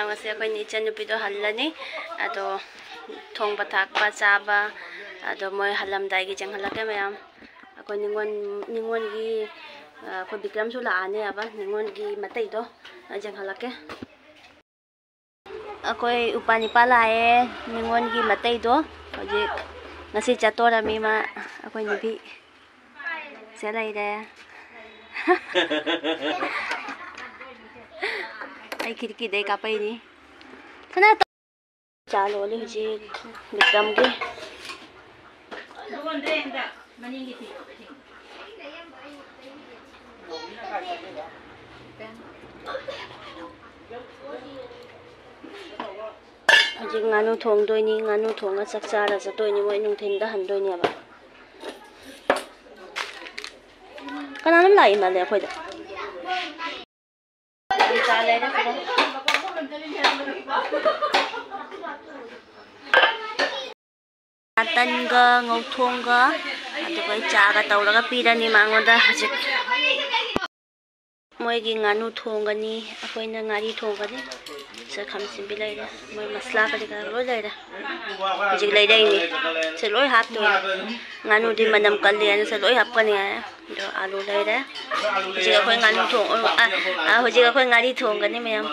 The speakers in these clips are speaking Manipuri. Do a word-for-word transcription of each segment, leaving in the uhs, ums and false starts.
ꯉꯁꯤ ꯑꯩꯈꯣꯏꯅ ꯏꯆꯟꯅꯨꯄꯤꯗꯣ ꯍꯜꯂꯅꯤ꯫ ꯑꯗꯣ ꯊꯣꯡꯕ ꯊꯥꯛꯄ ꯆꯥꯕ ꯑꯗꯣ ꯃꯣꯏ ꯍꯜꯂꯝꯗꯥꯏꯒꯤ ꯌꯦꯡꯍꯜꯂꯛꯀꯦ ꯃꯌꯥꯝ꯫ ꯑꯩꯈꯣꯏ ꯅꯤꯉꯣꯜ, ꯅꯤꯉꯣꯜꯒꯤ, ꯑ, ꯑꯩꯈꯣꯏ ꯕꯤꯀ꯭ꯔꯝꯁꯨ ꯂꯥꯛꯑꯅꯦꯕ, ꯅꯤꯉꯣꯜꯒꯤ ꯃꯇꯩꯗꯣ ꯌꯦꯡꯍꯜꯂꯛꯀꯦ꯫ ꯑꯩꯈꯣꯏ ꯎꯄꯥ ꯅꯤꯄꯥ ꯂꯥꯛꯑꯦ, ꯅꯤꯉꯣꯜꯒꯤ ꯃꯇꯩꯗꯣ꯫ ꯍꯧꯖꯤꯛ ꯉꯁꯤ ꯆꯠꯇꯣꯔꯃꯤ ꯃꯥ꯫ ꯑꯩꯈꯣꯏ ꯅꯨꯄꯤ ꯁꯦ ꯂꯩꯔꯦ꯫ ꯑꯩ ꯈꯤꯔꯀꯤꯗꯩ ꯀꯥꯞꯄꯛꯏꯅꯤ꯫ ꯁꯅꯥ ꯆꯥ ꯂꯣꯜꯂꯤ ꯍꯧꯖꯤꯛ ꯕꯤꯀ꯭ꯔꯝꯒꯤ꯫ ꯍꯧꯖꯤꯛ ꯉꯥꯅꯨ ꯊꯣꯡꯗꯣꯏꯅꯤ꯫ ꯉꯥꯅꯨ ꯊꯣꯡꯉ ꯆꯥꯛ ꯆꯥꯔ ꯆꯠꯇꯣꯏꯅꯤ꯫ ꯃꯣꯏ ꯅꯨꯡꯊꯤꯟꯗ ꯍꯟꯗꯣꯏꯅꯦꯕ꯫ ꯀꯅꯥꯅꯣꯝ ꯂꯥꯛꯏ ꯃꯥꯜꯂꯦ ꯑꯩꯈꯣꯏꯗ꯫ ꯇꯟꯒ ꯉꯧꯊꯣꯡꯒ ꯑꯗꯨꯒ ꯆꯥꯒ ꯇꯧꯔꯒ ꯄꯤꯔꯅꯤ ꯃꯉꯣꯟꯗ ꯍꯧꯖꯤꯛ꯫ ꯃꯣꯏꯒꯤ ꯉꯥꯅꯨ ꯊꯣꯡꯒꯅꯤ, ꯑꯩꯈꯣꯏꯅ ꯉꯥꯔꯤ ꯊꯣꯡꯒꯅꯤ꯫ ꯁꯦ ꯈꯥꯃꯦꯟ ꯑꯁꯤꯟꯕꯤ ꯂꯩꯔꯦ, ꯃꯣꯏ ꯃꯁꯂꯥ ꯀꯔꯤ ꯀꯔꯥ ꯂꯣꯏ ꯂꯩꯔꯦ꯫ ꯍꯧꯖꯤꯛ ꯂꯩꯔꯛꯏꯅꯤ꯫ ꯁꯦ ꯂꯣꯏ ꯍꯥꯞꯇꯣꯏꯅꯤ꯫ ꯉꯥꯅꯨꯗꯤ ꯃꯅꯝ ꯀꯜꯂꯦꯅ ꯁꯦ ꯂꯣꯏ ꯍꯥꯞꯀꯅꯤ ꯍꯥꯏ꯫ ꯑꯗꯣ ꯑꯥꯂꯨ ꯂꯩꯔꯦ꯫ ꯍꯧꯖꯤꯛ ꯑꯩꯈꯣꯏ ꯉꯥꯅꯨ ꯊꯣꯡ-, ꯑ, ꯑ, ꯍꯧꯖꯤꯛ ꯑꯩꯈꯣꯏ ꯉꯥꯔꯤ ꯊꯣꯡꯒꯅꯤ ꯃꯌꯥꯝ꯫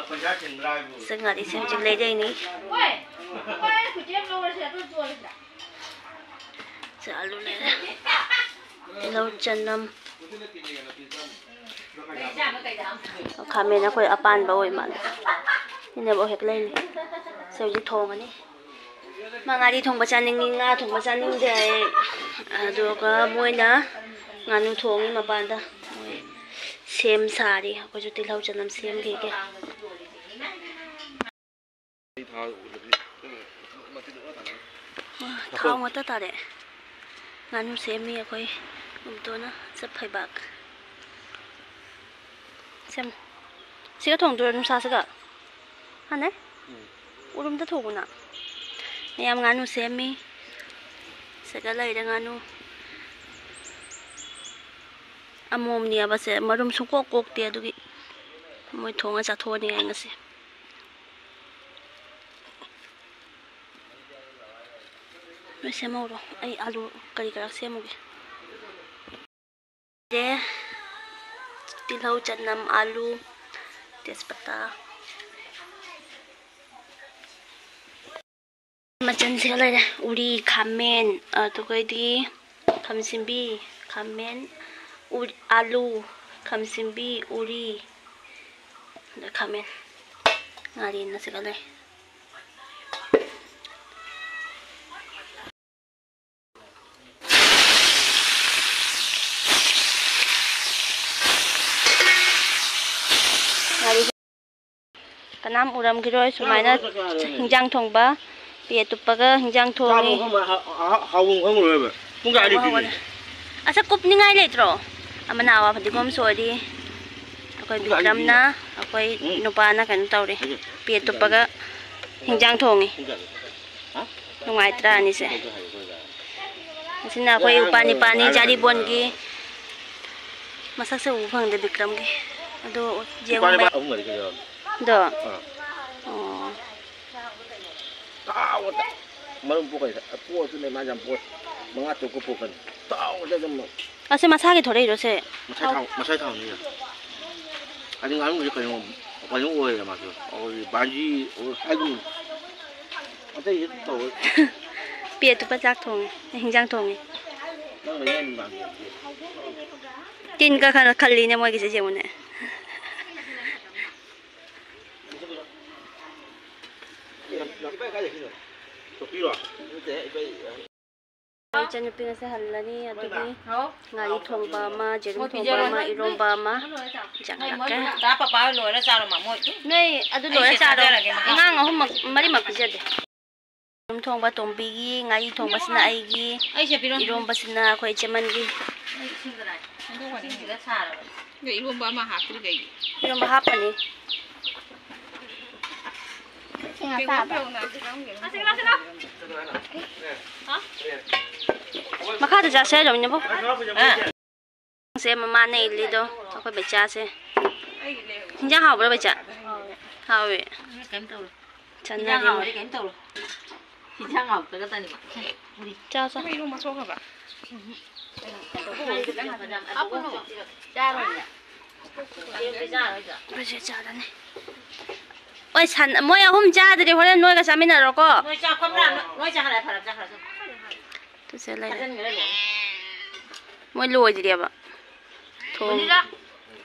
ꯁꯦ ꯉꯥꯔꯤꯁꯦ ꯍꯧꯖꯤꯛ ꯂꯩꯔꯛꯏꯅꯤ꯫ ꯁꯦ ꯑꯥꯂꯨ ꯂꯩꯔꯦ꯫ ꯇꯤꯜꯍꯧ ꯆꯅꯝ꯫ ꯈꯥꯃꯦꯟ ꯑꯩꯈꯣꯏ ꯑꯄꯥꯟꯕ ꯑꯣꯏ ꯃꯥꯜꯂꯦ꯫ ꯁꯤꯅꯕꯨ ꯍꯦꯛ ꯂꯩꯅꯤ꯫ ꯁꯤ ꯍꯧꯖꯤꯛ ꯊꯣꯡꯉꯅꯤ꯫ ꯃꯥ ꯉꯥꯔꯤ ꯊꯣꯡꯕ ꯆꯥꯅꯤꯡꯉꯤ, ꯉꯥ ꯊꯣꯡꯕ ꯆꯥꯅꯤꯡꯗꯦ ꯍꯥꯏ꯫ ꯑꯗꯨꯒ ꯃꯣꯏꯅ ꯉꯥꯅꯨ ꯊꯣꯡꯉꯤ ꯃꯄꯥꯟꯗ꯫ ꯃꯣꯏ ꯁꯦꯝ ꯁꯥꯔꯤ꯫ ꯑꯩꯈꯣꯏꯁꯨ ꯇꯤꯜꯍꯧ ꯆꯅꯝ ꯁꯦꯝꯈꯤꯒꯦ꯫ ꯊꯥꯎ ꯉꯥꯛꯇ ꯇꯥꯔꯦ꯫ ꯉꯥꯅꯨ ꯁꯦꯝꯃꯤ ꯑꯩꯈꯣꯏ ꯎꯝꯇꯣꯅ ꯆꯠ ꯐꯩꯕꯥꯛ꯫ ꯁꯦꯝꯃꯨ꯫ ꯁꯤꯒ ꯊꯣꯡꯗꯣꯏꯔꯣ ꯅꯨꯡꯁꯥꯁꯤꯒ? ꯍꯥꯟꯅꯩ? ꯎꯝ꯫ ꯎꯔꯨꯝꯗ ꯊꯣꯡꯉꯨꯅ꯫ ꯃꯌꯥꯝ ꯉꯥꯅꯨ ꯁꯦꯝꯃꯤ꯫ ꯁꯤꯒ ꯂꯩꯔꯦ ꯉꯥꯅꯨ꯫ ꯑꯃꯣꯝꯅꯦꯕ ꯁꯦ꯫ ꯃꯔꯨꯝ ꯁꯨꯡꯀꯣꯛ ꯀꯣꯛꯇꯦ ꯑꯗꯨꯒꯤ ꯃꯣꯏ ꯊꯣꯡꯉ ꯆꯥꯊꯣꯛꯑꯅꯤ ꯑꯩ ꯉꯁꯤ꯫ ꯅꯣꯏ ꯁꯦꯝꯍꯧꯔꯣ, ꯑꯩ ꯑꯥꯂꯨ ꯀꯔꯤ ꯀꯔꯥ ꯁꯦꯝꯃꯨꯒꯦ꯫ ꯗꯦ, ꯇꯤꯜꯍꯧ, ꯆꯅꯝ, ꯑꯥꯂꯨ, ꯇꯦꯖꯄꯇꯥ꯫ ꯃꯆꯜꯁꯤꯒ ꯂꯩꯔꯦ: ꯎꯔꯤ, ꯈꯥꯃꯦꯟ, ꯑꯗꯨꯒꯩꯗꯤ ꯈꯥꯃꯦꯟ ꯑꯁꯤꯟꯕꯤ, ꯈꯥꯃꯦꯟ, ꯎꯔꯤ, ꯑꯥꯂꯨ, ꯈꯥꯃꯦꯟ ꯑꯁꯤꯟꯕꯤ, ꯎꯔꯤ, ꯑꯗ ꯈꯥꯃꯦꯟ꯫ ꯉꯥꯔꯤ ꯑꯃꯁꯤꯒ ꯂꯩ꯫ ꯉꯥꯔꯤ ꯀꯅꯥꯝ ꯎꯔꯝꯈꯤꯔꯣꯏ ꯁꯨꯃꯥꯏꯅ ꯍꯤꯟꯖꯥꯡ ꯊꯣꯡꯕ꯫ ꯄꯦ ꯇꯨꯞꯄꯒ ꯍꯤꯟꯖꯥꯡ ꯊꯣꯡꯉꯤ꯫ ꯆꯥꯕ ꯈꯪꯉꯣꯏ, ꯍꯥ-, ꯍꯥ-, ꯍꯥꯎꯕ ꯈꯪꯉꯔꯣꯏꯕ꯫ ꯄꯨꯡ ꯀꯌꯥꯗ ꯍꯧꯒꯠꯂꯦ꯫ ꯄꯤꯔꯤꯒꯦ? ꯑꯁ, ꯀꯨꯞꯅꯤꯡꯉꯥꯏ ꯂꯩꯇ꯭ꯔꯣ? ꯑꯃꯅ ꯑꯋꯥ ꯐꯗꯤꯒꯣꯝ ꯁꯣꯏꯔꯤ꯫ ꯑꯩꯈꯣꯏ ꯄꯨꯡ ꯀꯌꯥꯗ ꯕꯤꯀ꯭ꯔꯝꯅ, ꯄꯤꯔꯤꯅꯣ? ꯑꯩꯈꯣꯏ ꯎꯝ꯫ ꯅꯨꯄꯥꯅ ꯀꯩꯅꯣ ꯇꯧꯔꯤ꯫ ꯍꯧꯖꯤꯛ꯫ ꯄꯦ ꯇꯨꯞꯄꯒ ꯍꯤꯟꯖꯥꯡ ꯊꯣꯡꯉꯤ꯫ ꯄꯨꯡ ꯀꯌꯥꯗ? ꯍꯥ? ꯅꯨꯡꯉꯥꯏꯇ꯭ꯔꯥ ꯑꯅꯤꯁꯦ? ꯍꯧꯖꯤꯛ ꯍꯥꯏꯌꯨ, ꯑꯩꯈꯣꯏ ꯀꯥꯏꯗ? ꯑꯁꯤꯅ ꯑꯩꯈꯣꯏ ꯎꯄꯥ ꯅꯤꯄꯥꯅꯤ, ꯍꯥꯏꯔꯣ, ꯖꯥꯔꯤꯕꯣꯟꯒꯤ꯫ ꯍꯥꯏꯔꯣ꯫ ꯃꯁꯛꯁꯦ ꯎꯕ ꯐꯪꯗꯦ ꯕꯤꯀ꯭ꯔꯝꯒꯤ꯫ ꯑꯗꯣ ꯏꯄꯥ ꯌꯦꯡꯉꯨ ꯅꯤꯄꯥ ꯃꯩ-, ꯑꯍꯨꯝ ꯃꯔꯤ ꯀꯩꯗꯧꯔꯕ? ꯑꯗꯣ? ꯑꯥ꯫ ꯑꯣ꯫ ꯇꯥꯎꯑꯣꯗ꯫ ꯃꯔꯨꯝ ꯄꯣꯛꯀꯅꯤ꯫ ꯄꯣꯛꯑꯁꯨꯅꯦ ꯃꯥꯁꯦ ꯌꯥꯝ ꯄꯣꯛꯑꯦ꯫ ꯃꯉꯥ ꯇꯔꯨꯛꯀ ꯄꯣꯛꯀꯅꯤ꯫ ꯇꯥꯎꯑꯣꯗ ꯑꯗꯨꯝ꯫ ꯑꯁꯤ ꯃꯁꯥꯒꯤ ꯊꯣꯔꯛꯏꯔꯣ ꯁꯦ? ꯃꯁꯥꯏ ꯊꯥꯎ, ꯃꯁꯥꯏ ꯊꯥꯎꯅꯤꯅ꯫ ꯍꯥꯏꯗꯤ ꯉꯥꯅꯨꯁꯦ ꯀꯩꯅꯣ, ꯀꯩꯅꯣ ꯑꯣꯏꯔꯦ ꯃꯥꯁꯨ꯫ ꯑꯩꯈꯣꯏꯒꯤ ꯕꯥꯟꯖꯤ ꯑꯣꯏ ꯍꯥꯏꯒꯨꯝ꯫ ꯑꯇꯩ ꯇꯧꯔꯣꯏ꯫ ꯄꯦ ꯇꯨꯞꯄ ꯆꯥꯛ ꯊꯣꯡꯉꯦ, ꯍꯤꯟꯖꯥꯡ ꯊꯣꯡꯉꯦ꯫ ꯅꯪ ꯂꯩꯌꯦ ꯅꯨꯡꯗꯥꯡꯒꯤ꯫ ꯇꯤꯟ ꯀꯥ ꯈꯔ ꯈꯜꯂꯤꯅꯦ ꯃꯣꯏꯒꯤꯁꯦ ꯌꯦꯡꯉꯨꯅꯦ꯫ ꯏꯕꯥꯏ ꯀꯥꯏ ꯂꯩꯈꯤꯅꯣ? ꯇꯣꯄꯤꯔꯣ? ꯅꯠꯇꯦ, ꯏꯕꯥꯏ꯫ ꯑꯩ ꯏꯆꯟꯅꯨꯄꯤ ꯉꯁꯤ ꯍꯜꯂꯅꯤ, ꯑꯗꯨꯒꯤ ꯍꯥꯎ꯫ ꯉꯥꯔꯤ ꯊꯣꯡꯕ ꯑꯃ, ꯌꯦꯔꯨꯝ ꯃꯣꯏ ꯊꯣꯡꯕ ꯄꯤꯖꯔꯣꯏ꯫ ꯑꯃ, ꯏꯔꯣꯝꯕ ꯑꯃ ꯅꯣꯏ ꯆꯥꯔꯣ, ꯆꯪꯉꯛꯀꯦ꯫ ꯃꯣꯏ ꯗꯥ ꯄꯥꯄꯥ ꯍꯣꯏ ꯂꯣꯏꯔ ꯆꯥꯔꯣ, ꯃꯥ, ꯃꯣꯏ꯫ ꯅꯣꯏ ꯑꯗꯨ ꯑꯩ ꯂꯣꯏꯔ ꯁꯤ ꯆꯥꯔꯣ꯫ ꯊꯥꯖꯔꯒꯦ, ꯃꯈꯥ꯫ ꯑꯉꯥꯡ ꯑꯍꯨꯝꯃꯛ, ꯃꯔꯤꯃꯛ ꯄꯤꯖꯗꯦ꯫ ꯌꯦꯔꯨꯝ ꯊꯣꯡꯕ ꯇꯣꯝꯕꯤꯒꯤ, ꯉꯥꯔꯤ ꯊꯣꯡꯕꯁꯤꯅ ꯑꯩꯒꯤ, ꯑꯩ ꯁꯦ ꯄꯤꯔꯣ꯫ ꯏꯔꯣꯝꯕꯁꯤꯅ ꯑꯩꯈꯣꯏ ꯏꯆꯦꯃꯟꯒꯤ꯫ ꯑꯩ ꯏꯁꯤꯡꯗ ꯂꯥꯛꯑꯦ꯫ ꯁꯤꯡꯁꯤꯗ ꯁꯥꯔꯕ꯫ ꯑꯗꯣ ꯏꯔꯣꯝꯕ ꯑꯃ ꯍꯥꯞꯇ꯭ꯔꯤ ꯀꯩꯒꯤ? ꯏꯔꯣꯝꯕ ꯍꯥꯞꯄꯅꯤ꯫ ꯃꯈꯥꯗ ꯆꯥꯁꯦ ꯍꯥꯏꯔꯣ, ꯏꯅꯦꯕꯣꯛ? ꯑꯥ꯫ ꯁꯦ ꯃꯃꯥꯅ ꯏꯜꯂꯤꯗꯣ, ꯑꯩꯈꯣꯏ ꯕꯩꯆꯥꯁꯦ꯫ ꯍꯤꯟꯖꯥꯡ ꯍꯥꯎꯕ꯭ꯔꯥ, ꯕꯩꯆꯥ? ꯍꯥꯎꯋꯦ꯫ ꯀꯩꯝ ꯇꯧꯔꯣꯏ꯫ ꯆꯥꯅꯔꯦ ꯍꯤꯟꯖꯥꯡ ꯍꯥꯎꯔꯗꯤ ꯃꯣꯏ꯫ ꯀꯩꯝ ꯇꯧꯔꯣꯏ꯫ ꯏꯟꯁꯥꯡ ꯍꯥꯎꯇꯒ ꯇꯅꯤꯃ꯫ ꯆꯥ, ꯆꯥ꯫ ꯏꯔꯣꯝꯕ ꯆꯣꯛꯈ꯭ꯔꯕ? ꯍꯥꯞꯄꯨꯅꯨ꯫ ꯆꯥꯔꯣꯏꯅꯦ꯫ ꯕ꯭ꯔꯦꯖꯦ ꯆꯥꯔꯅꯤ꯫ ꯍꯣꯏ, ꯁꯟ-, ꯃꯣꯏ ꯑꯍꯨꯝ ꯆꯥꯗ꯭ꯔꯤ, ꯍꯣꯔꯦꯟ ꯅꯣꯏꯒ ꯆꯥꯃꯤꯟꯅꯔꯣꯀꯣ꯫ ꯅꯣꯏ ꯆꯥ ꯈꯣꯠꯄ꯭ꯔꯥ? ꯅꯣꯏ ꯆꯥ ꯈꯔ ꯐꯔꯛ ꯆꯥꯈ꯭ꯔꯁꯨ꯫ ꯇꯨ ꯆꯦ ꯂꯩꯔꯦ꯫ ꯊꯥꯖꯤꯟꯈ꯭ꯔꯦ ꯂꯣꯏꯔꯦ꯫ ꯃꯣꯏ ꯂꯣꯏꯗ꯭ꯔꯤꯑꯕ꯫ ꯊꯣꯡ-, ꯂꯣꯏꯗ꯭ꯔꯤꯗ꯫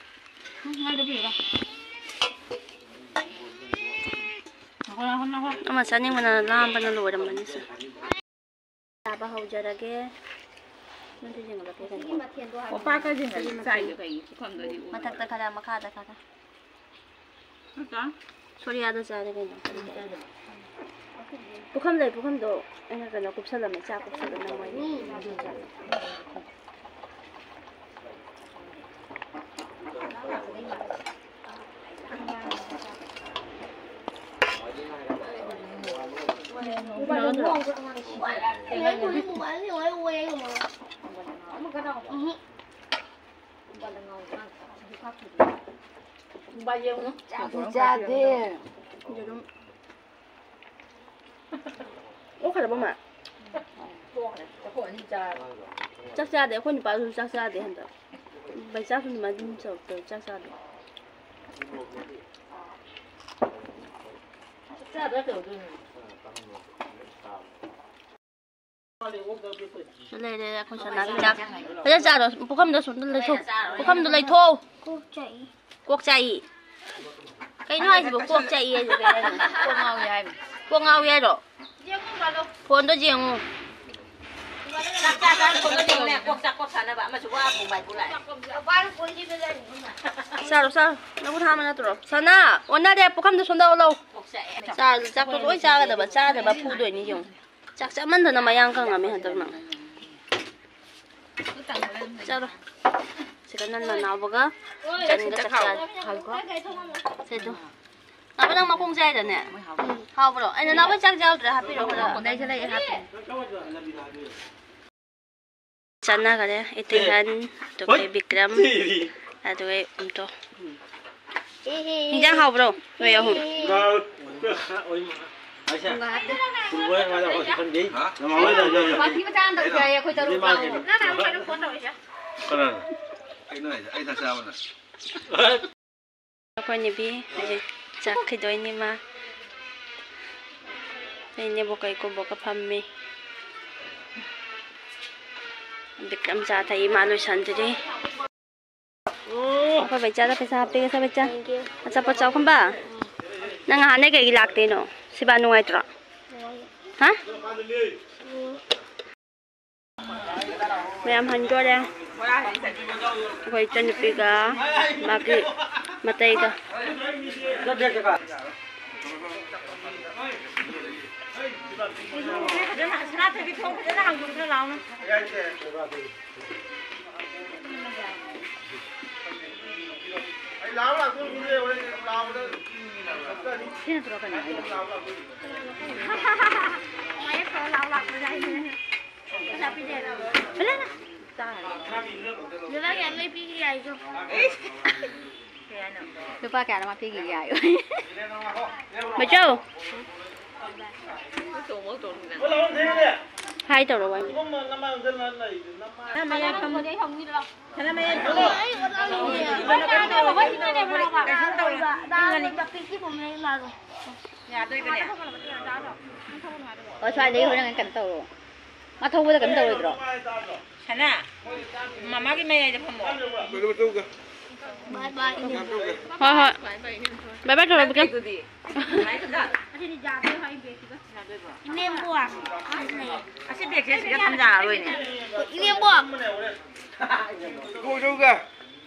ꯎꯝ, ꯃꯣꯏꯗꯣ ꯄꯤꯔꯨꯔꯣ꯫ ꯉꯥꯏꯈꯣ, ꯉꯥꯏꯈꯣ, ꯉꯥꯏꯈꯣ꯫ ꯑꯃ ꯆꯥꯅꯤꯡꯕꯅ ꯂꯥꯝꯕꯅ ꯂꯣꯏꯔꯝꯃꯅꯤ ꯁꯦ꯫ ꯆꯥꯕ ꯍꯧꯖꯔꯒꯦ꯫ ꯅꯪꯁꯨ ꯌꯦꯡꯍꯜꯂꯛꯀꯦ ꯀꯩꯅꯣ꯫ ꯃꯣꯝꯄꯥꯛꯀ ꯌꯦꯡꯍꯜꯂꯤ, ꯆꯥꯏꯗꯣ ꯀꯩꯒꯤ ꯄꯨꯈꯝꯗꯗꯤ ꯎꯗꯕ? ꯃꯊꯛꯇ ꯈꯔ, ꯃꯈꯥꯗ ꯈꯔ꯫ ꯅꯠꯇ꯭ꯔꯥ? ꯁꯣꯔꯤꯌꯥꯗ ꯆꯥꯔꯦ ꯀꯩꯅꯣ꯫ ꯄꯨꯈꯝ ꯂꯩ, ꯄꯨꯈꯝꯗꯣ ꯑꯩꯅ ꯀꯩꯅꯣ ꯀꯨꯞꯁꯜꯂꯝꯃꯦ, ꯆꯥꯛ ꯀꯨꯞꯁꯜꯂꯝꯃꯦ ꯃꯣꯏꯒꯤ꯫ ꯆꯥꯗꯦ꯫ ꯌꯦꯔꯨꯝ꯫ ꯑꯣꯛꯈ꯭ꯔꯕ ꯃꯥ? ꯆꯥꯛ ꯆꯥꯗꯦ꯫ ꯑꯩꯈꯣꯏ ꯅꯨꯄꯥꯁꯨ ꯆꯥꯛ ꯆꯥꯗꯦ ꯍꯟꯗꯛ꯫ ꯕꯩꯆꯥꯁꯨ ꯑꯗꯨꯃꯥꯏꯅ ꯑꯗꯨꯝ ꯇꯧ-, ꯇꯧ-, ꯆꯥꯛ ꯆꯥꯗꯦ꯫ ꯂꯩꯔꯦ, ꯑꯩꯈꯣꯏ ꯁꯅꯥꯒꯤ ꯆꯥꯛ꯫ ꯐꯖꯅ ꯆꯥꯔꯣ꯫ ꯄꯨꯈꯝꯗꯣ ꯁꯣꯝꯗ ꯂꯩꯊꯣꯛ-, ꯄꯨꯈꯝꯗꯣ ꯂꯩꯊꯣꯛꯑꯣ꯫ ꯀꯣꯛ ꯆꯥꯛꯏ꯫ ꯀꯣꯛ ꯆꯥꯛꯏ꯫ ꯀꯩꯅꯣ ꯍꯥꯏꯁꯤꯕꯣ? ꯀꯣꯛ ꯆꯥꯛꯏ ꯍꯥꯏꯁꯤꯕꯣ? ꯀꯩ ꯍꯥꯏꯅꯣ? ꯀꯣꯛ ꯉꯥꯎꯏ ꯍꯥꯏꯕꯅꯤ꯫ ꯀꯣꯛ ꯉꯥꯎꯏ ꯍꯥꯏꯔꯣ? ꯐꯣꯟꯗꯣ ꯌꯦꯡꯉꯨ꯫ ꯆꯥꯛ ꯆꯥ ꯆꯥꯅ ꯐꯣꯟꯗꯣ ꯌꯦꯡꯉꯨꯅꯦ꯫ ꯀꯣꯛ ꯆꯥꯛ ꯀꯣꯛ ꯁꯥꯟꯅꯕ ꯑꯃꯁꯨ ꯋꯥ ꯕꯣꯝꯕꯥꯏ ꯄꯨ ꯂꯥꯛꯑꯦ꯫ ꯆꯥꯔꯣ, ꯆꯥꯔꯣ꯫ ꯅꯕꯨꯛ ꯊꯥꯃ ꯅꯠꯇ꯭ꯔꯣ? ꯁꯅꯥ, ꯑꯣꯟꯅꯔꯦ꯫ ꯄꯨꯈꯝꯗꯣ ꯁꯣꯝꯗ ꯑꯣꯜꯂꯧ꯫ ꯀꯣꯛ ꯆꯥꯛꯑꯦ꯫ ꯆꯥ-, ꯆꯥꯛꯇꯣ ꯂꯣꯏ ꯆꯥꯒꯗꯕ꯫ ꯆꯥꯗꯕ ꯐꯨꯗꯣꯏꯅꯤ ꯌꯦꯡꯉꯨ꯫ ꯆꯥꯛ ꯆꯥꯃꯟꯗꯅ ꯃꯌꯥꯡ ꯀꯪꯉꯝꯃꯦ ꯍꯟꯗꯛ ꯅꯪ꯫ ꯆꯠꯂꯣ꯫ ꯁꯤꯗ ꯅꯪ ꯅꯅꯥꯎꯕꯒ ꯆꯟꯒ ꯆꯥꯛ ꯆꯥꯔꯦ꯫ ꯁꯦ ꯑꯗꯨ꯫ ꯅꯥꯎꯕ ꯅꯪ ꯃꯈꯣꯡ ꯆꯥꯏꯗꯅꯦ? ꯍꯥꯎꯕ꯭ꯔꯣ? ꯑꯩ ꯅꯅꯥꯎꯕ ꯆꯥꯛ ꯌꯥꯎꯗ꯭ꯔꯦ ꯍꯥꯞꯄꯤꯔꯣ ꯈꯔ꯫ ꯆꯥꯟꯅꯈꯔꯦ ꯏꯇꯤꯍꯟ, ꯑꯗꯨꯒ ꯕꯤꯀ꯭ꯔꯝ, ꯑꯗꯨꯒ ꯎꯝꯇꯣ꯫ ꯍꯤꯟꯖꯥꯡ ꯍꯥꯎꯕ꯭ꯔꯣ? ꯅꯣꯏ ꯑꯍꯨꯝ꯫ ꯑꯩꯁꯦ ꯄꯨꯡ ꯃꯉꯥ ꯄꯨꯡ ꯃꯉꯥ ꯃꯈꯥꯏꯗ ꯍꯧꯒꯠꯈꯤꯕꯅꯤ꯫ ꯍꯥ? ꯅꯃꯥꯡ ꯋꯥꯔꯤ ꯇꯧꯔꯤꯁꯦ꯫ ꯋꯥꯊꯤ ꯃꯆꯥ ꯑꯃ ꯇꯧꯁꯦ ꯍꯥꯏꯌꯦ ꯑꯩꯈꯣꯏ ꯇꯔꯨꯛ ꯏꯃꯥ ꯂꯥꯛꯑꯣ꯫ ꯀꯩꯅꯣ? ꯅꯪ ꯅꯍꯥꯟ ꯑꯩꯉꯣꯟꯗ ꯐꯣꯟ ꯇꯧꯔꯛꯏꯁꯦ꯫ ꯀꯅꯥꯅꯣ? ꯑꯩꯅ ꯍꯥꯏꯁꯦ, ꯑꯩ ꯆꯥꯛ ꯆꯥꯕꯅ꯫ ꯑꯩꯈꯣꯏ ꯅꯨꯄꯤ ꯍꯧꯖꯤꯛ ꯆꯠꯈꯤꯗꯣꯏꯅꯤ ꯃꯥ꯫ ꯑꯩ ꯅꯦꯕꯣꯛꯀ ꯏꯀꯨꯕꯣꯛꯀ ꯐꯝꯃꯤ꯫ ꯕꯤꯀ꯭ꯔꯝ ꯆꯥ ꯊꯛꯏ, ꯃꯥ ꯂꯣꯏꯁꯟꯗ꯭ꯔꯤ꯫ ꯑꯩꯈꯣꯏ ꯕꯩꯆꯥꯗ ꯄꯩꯁꯥ ꯍꯥꯞꯄꯤꯒꯦ ꯁꯦ ꯕꯩꯆꯥ꯫ Thank you. ꯑꯆꯥꯄꯣꯠ ꯆꯥꯎ ꯈꯝꯕ꯫ ꯅꯪ ꯉꯍꯥꯟꯗꯩ ꯀꯩꯒꯤ ꯂꯥꯛꯇꯦꯅꯣ? ꯁꯤꯕꯥ ꯅꯨꯡꯉꯥꯏꯇ꯭ꯔꯣ? ꯍꯥ? ꯃꯌꯥꯝ ꯍꯟꯗꯣꯔꯦ꯫ ꯑꯩꯈꯣꯏ ꯏꯆꯟꯅꯨꯄꯤꯒ ꯃꯥꯒꯤ ꯃꯇꯩꯒ꯫ ꯐꯖꯅ, ꯁꯅꯥꯊꯣꯏꯕꯤ, ꯊꯣꯡ ꯐꯖꯅ ꯍꯥꯡꯗꯣꯛꯑꯣ ꯈꯔ ꯂꯥꯎꯅ꯫ ꯁꯤꯅ ꯄꯨꯔꯛꯀꯅꯤ ꯍꯥꯏꯗꯣ꯫ ꯄꯩꯁꯥ ꯄꯤꯗꯦ꯫ ꯕꯂꯥ꯫ ꯕꯂꯥ ꯀꯌꯥ ꯂꯩ ꯄꯤꯒꯦ ꯌꯥꯏꯁꯨ꯫ ꯂꯨꯄꯥ ꯀꯌꯥꯅꯣ ꯃꯥ ꯄꯤꯈꯤꯒꯦ ꯍꯥꯏꯌꯨ꯫ ꯃꯆꯧ꯫ ꯍꯥꯏ ꯇꯧꯔꯣ ꯋꯥ꯫ ꯁꯅꯥ ꯃꯌꯥꯏ ꯐꯝꯃꯨ꯫ ꯁꯅꯥ ꯃꯌꯥꯏ ꯐꯝꯃꯨ꯫ ꯀꯩꯁꯨꯝ ꯇꯧꯔꯣꯏ꯫ ꯌꯥꯗꯣꯏꯕꯅꯦ꯫ ꯑꯣ, ꯁ꯭ꯋꯥꯏꯗꯒꯤ ꯍꯣꯔꯦꯟ ꯀꯩꯅꯣ ꯇꯧꯔꯣ꯫ ꯃꯥ ꯊꯧꯕꯗ ꯀꯩꯅꯣ ꯇꯧꯔꯣꯏꯗ꯭ꯔꯣ? ꯁꯅꯥ, ꯃꯃꯥꯒꯤ ꯃꯌꯥꯏꯗ ꯐꯝꯃꯣ꯫ ꯕꯥꯏ ꯕꯥꯏ, ꯏꯅꯦꯝꯕꯣꯛ꯫ ꯍꯣꯏ, ꯍꯣꯏ꯫ ꯕꯥꯏ ꯕꯥꯏ ꯇꯧꯔꯣ, ꯕꯤꯀꯝ꯫ ꯏꯅꯦꯝꯕꯣꯛ꯫ ꯑꯁꯤ ꯕꯦꯒꯁꯦ ꯁꯤꯗ ꯊꯝꯖꯔꯔꯣꯏꯅꯦ꯫ ꯏꯅꯦꯝꯕꯣꯛ꯫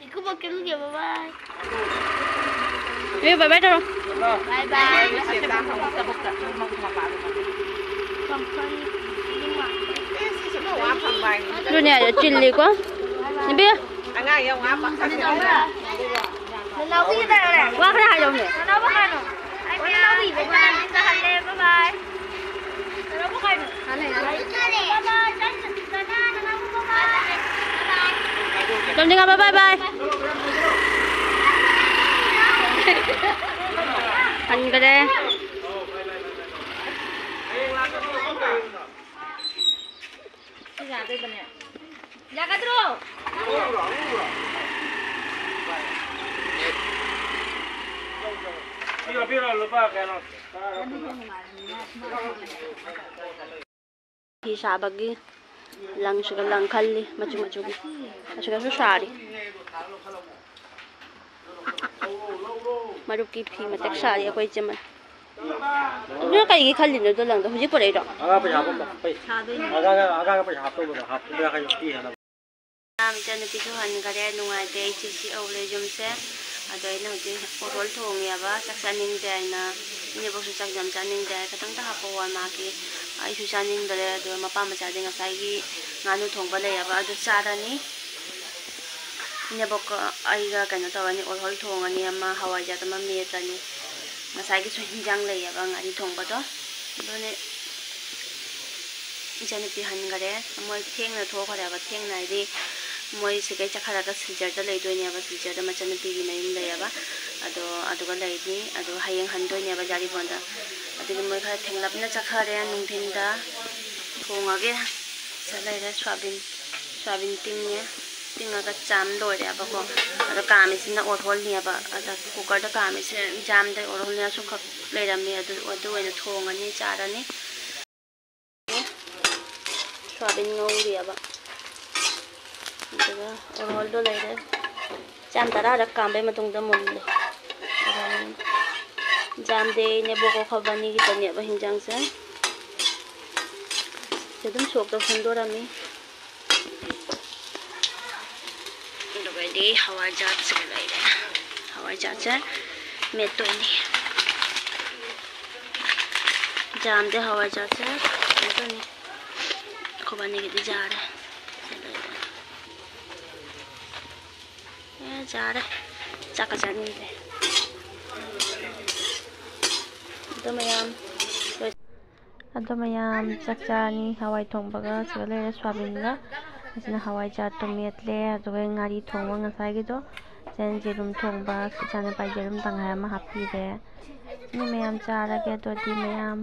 ꯏꯀꯨꯕꯣꯛ ꯀꯦꯔꯨꯒꯦ, ꯕꯥꯏ ꯕꯥꯏ꯫ ꯑꯦ, ꯕꯥꯏ ꯕꯥꯏ ꯇꯧꯔꯣ꯫ ꯕꯥꯏ ꯕꯥꯏ꯫ ꯑꯗꯨꯅꯦ ꯍꯥꯏꯁꯦ, ꯆꯤꯜꯂꯤꯀꯣ꯫ ꯏꯕꯦ꯫ ꯅꯅꯥꯎꯄꯤꯒ ꯇꯧꯔꯦ꯫ ꯋꯥ ꯈꯔ ꯍꯥꯏꯔꯛꯎꯅꯦ꯫ ꯅꯅꯥꯎꯄꯥ ꯀꯥꯏꯅꯣ? ꯑꯩ ꯅꯅꯥꯎꯄꯤ ꯏꯕꯦ꯫ ꯕꯥꯏ ꯕꯥꯏ꯫ ꯅꯅꯥꯎꯄꯥ ꯀꯥꯏꯅꯣ? ꯇꯣꯝꯖꯤꯡꯉꯥ, ꯕꯥꯏ ꯕꯥꯏ꯫ ꯍꯟꯈꯔꯦ꯫ ꯌꯥꯗꯣꯏꯕꯅꯦ꯫ ꯌꯥꯒꯗ꯭ꯔꯣ? ꯄꯤꯔꯣ, ꯄꯤꯔꯣ, ꯂꯨꯄꯥ ꯀꯌꯥꯅꯣ? ꯐꯤ ꯁꯥꯕꯒꯤ ꯂꯪꯁꯤꯒ ꯂꯪ ꯈꯜꯂꯤ, ꯃꯆꯨ ꯃꯆꯨꯒꯤ꯫ ꯑꯁꯤꯒꯁꯨ ꯁꯥꯔꯤ꯫ ꯃꯔꯨꯞꯀꯤ ꯐꯤ ꯃꯇꯦꯛ ꯁꯥꯔꯤ ꯑꯩꯈꯣꯏ ꯏꯆꯦꯃ꯫ ꯑꯗꯨꯅ ꯀꯩꯒꯤ ꯈꯜꯂꯤꯅꯣ ꯑꯗꯨ ꯂꯪꯗꯣ? ꯍꯧꯖꯤꯛ ꯄꯨꯔꯛꯏꯔꯣ? ꯑꯉꯥꯡ ꯄꯩꯁꯥ ꯍꯥꯞꯄꯝꯕ꯫ ꯑꯉꯥꯡ, ꯑꯉꯥꯡ ꯄꯩꯁꯥ ꯍꯥꯞꯇꯧꯕꯗꯣ ꯍꯥꯞꯄꯗ ꯍꯥꯏꯅ ꯄꯤꯅꯕ꯫ ꯏꯆꯥꯅꯨꯄꯤꯁꯨ ꯍꯟꯈꯔꯦ, ꯅꯨꯡꯉꯥꯏꯇꯦ, ꯑꯩ ꯆꯤꯛ ꯆꯤꯛ ꯍꯧꯔꯦ ꯌꯨꯝꯁꯦ꯫ ꯑꯗꯣ ꯑꯩꯅ ꯍꯧꯖꯤꯛ ꯑꯣꯔꯣꯜ ꯊꯣꯡꯉꯦꯕ, ꯆꯥꯛ ꯆꯥꯅꯤꯡꯗꯦ ꯍꯥꯏꯅ꯫ ꯏꯅꯦꯕꯣꯛꯁꯨ ꯆꯥꯛ ꯌꯥꯝ ꯆꯥꯅꯤꯡꯗꯦ ꯍꯥꯏ, ꯈꯤꯇꯪꯇ ꯍꯥꯞꯄꯛꯑꯣ ꯃꯥꯒꯤ꯫ ꯑꯩꯁꯨ ꯆꯥꯅꯤꯡꯗꯔꯦ꯫ ꯑꯗꯨꯒ ꯃꯄꯥ ꯃꯆꯥꯗꯤ ꯉꯁꯥꯏꯒꯤ ꯉꯥꯅꯨ ꯊꯣꯡꯕ ꯂꯩꯌꯦꯕ, ꯑꯗꯨ ꯆꯥꯔꯅꯤ꯫ ꯏꯅꯦꯕꯣꯛꯀ ꯑꯩꯒ ꯀꯩꯅꯣ ꯇꯧꯔꯅꯤ, ꯑꯣꯔꯣꯜ ꯊꯣꯡꯉꯅꯤ, ꯑꯃ ꯍꯋꯥꯏꯖꯥꯔ ꯑꯃ ꯃꯦꯠꯂꯅꯤ꯫ ꯉꯁꯥꯏꯒꯤꯁꯨ ꯍꯤꯟꯖꯥꯡ ꯂꯩꯌꯦꯕ, ꯉꯥꯔꯤ ꯊꯣꯡꯕꯗꯣ꯫ ꯑꯗꯨꯅꯦ ꯏꯆꯥꯅꯨꯄꯤ ꯍꯟꯈꯔꯦ꯫ ꯃꯣꯏ ꯊꯦꯡꯅ ꯊꯣꯛꯈ꯭ꯔꯦꯕ꯫ ꯊꯦꯡꯅ ꯍꯥꯏꯗꯤ ꯃꯣꯏ ꯁꯤꯗꯩ ꯆꯠꯈꯠꯂꯒ ꯁꯤꯜꯆꯔꯗ ꯂꯩꯗꯣꯏꯅꯦꯕ꯫ ꯁꯤꯜꯆꯔꯗ ꯃꯆꯟꯅꯨꯄꯤꯒꯤ ꯃꯌꯨꯝ ꯂꯩꯌꯦꯕ꯫ ꯑꯗꯣ ꯑꯗꯨꯒ ꯂꯩꯅꯤ꯫ ꯑꯗꯣ ꯍꯌꯦꯡ ꯍꯟꯗꯣꯏꯅꯦꯕ ꯌꯥꯔꯤꯄꯣꯟꯗ꯫ ꯑꯗꯨꯒꯤ ꯃꯣꯏ ꯈꯔ ꯊꯦꯡꯂꯞꯅ ꯆꯠꯈꯔꯦ ꯅꯨꯡꯊꯤꯟꯗ꯫ ꯊꯣꯡꯉꯒꯦ꯫ ꯁꯤꯗ ꯂꯩꯔꯦ ꯁꯣꯌꯥꯕꯤꯟ꯫ ꯁꯣꯌꯥꯕꯤꯟ ꯇꯤꯡꯉꯦ꯫ ꯇꯤꯡꯉꯒ ꯆꯥꯝ ꯂꯣꯏꯔꯦꯕꯀꯣ꯫ ꯑꯗꯣ ꯀꯥꯝꯃꯤꯁꯤꯅ ꯑꯣꯠꯍꯣꯜꯅꯦꯕ꯫ ꯑꯗ ꯀꯨꯀꯔꯗ ꯀꯥꯝꯃꯤꯁꯦ ꯖꯥꯝꯗꯩ ꯑꯣꯠꯍꯣꯜꯅꯦ ꯑꯁꯨꯛꯈꯛ ꯂꯩꯔꯝꯃꯤ꯫ ꯑꯗꯨ, ꯑꯗꯨ ꯑꯣꯏꯅ ꯊꯣꯡꯉꯅꯤ, ꯆꯥꯔꯅꯤ꯫ ꯁꯣꯌꯥꯕꯤꯟ ꯉꯧꯔꯤꯑꯕ꯫ ꯑꯗꯨꯒ ꯑꯣꯔꯣꯜꯗꯣ ꯂꯩꯔꯦ꯫ ꯆꯥꯝ ꯇꯔꯥꯔꯛ ꯀꯥꯝꯕꯩ ꯃꯇꯨꯡꯗ ꯃꯨꯜꯂꯦ꯫ ꯖꯥꯝꯗꯤ ꯏꯅꯦꯕꯣꯛ ꯑꯩꯈꯣꯏꯕꯥꯅꯤꯒꯤꯗꯅꯦꯕ ꯍꯤꯟꯖꯥꯡꯁꯦ꯫ ꯁꯤ ꯑꯗꯨꯝ ꯁꯣꯛ ꯇꯧꯁꯟꯗꯣꯔꯝꯃꯤ꯫ ꯑꯗꯨꯒꯗꯤ ꯍꯋꯥꯏꯖꯥꯔꯁꯤꯒ ꯂꯩꯔꯦ꯫ ꯍꯋꯥꯏꯖꯥꯔꯁꯦ ꯃꯦꯠꯇꯣꯏꯅꯤ꯫ ꯖꯥꯝꯗꯤ ꯍꯋꯥꯏꯖꯥꯔꯁꯦ ꯀꯩꯅꯣ ꯇꯧꯅꯤ꯫ ꯑꯩꯈꯣꯏꯕꯥꯅꯤꯒꯤꯗꯤ ꯖꯥꯔꯦ꯫ ꯁꯤ ꯂꯩꯔꯦ꯫ ꯑꯦ, ꯖꯥꯔꯦ꯫ ꯆꯥꯛꯀ ꯆꯥꯅꯤꯡꯗ꯭ꯔꯦ꯫ ꯑꯗꯣ ꯃꯌꯥꯝ, ꯑꯗꯣ ꯃꯌꯥꯝ ꯆꯥꯛ ꯆꯥꯔꯅꯤ꯫ ꯍꯋꯥꯏ ꯊꯣꯡꯕꯒ ꯁꯤꯗ ꯂꯩꯔꯦ ꯁꯣꯌꯥꯕꯤꯟꯒ꯫ ꯑꯁꯤꯅ ꯍꯋꯥꯏꯖꯥꯔ ꯇꯨꯝ ꯃꯦꯠꯂꯦ꯫ ꯑꯗꯨꯒ ꯉꯥꯔꯤ ꯊꯣꯡꯕ ꯉꯁꯥꯏꯒꯤꯗꯣ꯫ ꯁꯤꯅ ꯌꯦꯔꯨꯝ ꯊꯣꯡꯕ꯫ ꯏꯆꯥꯅꯨꯄꯥ ꯌꯦꯔꯨꯝ ꯇꯪꯈꯥꯏ ꯑꯃ ꯍꯥꯞꯄꯤꯔꯦ꯫ ꯃꯤ ꯃꯌꯥꯝ ꯆꯥꯔꯒꯦ ꯑꯗꯨꯗꯤ ꯃꯌꯥꯝ꯫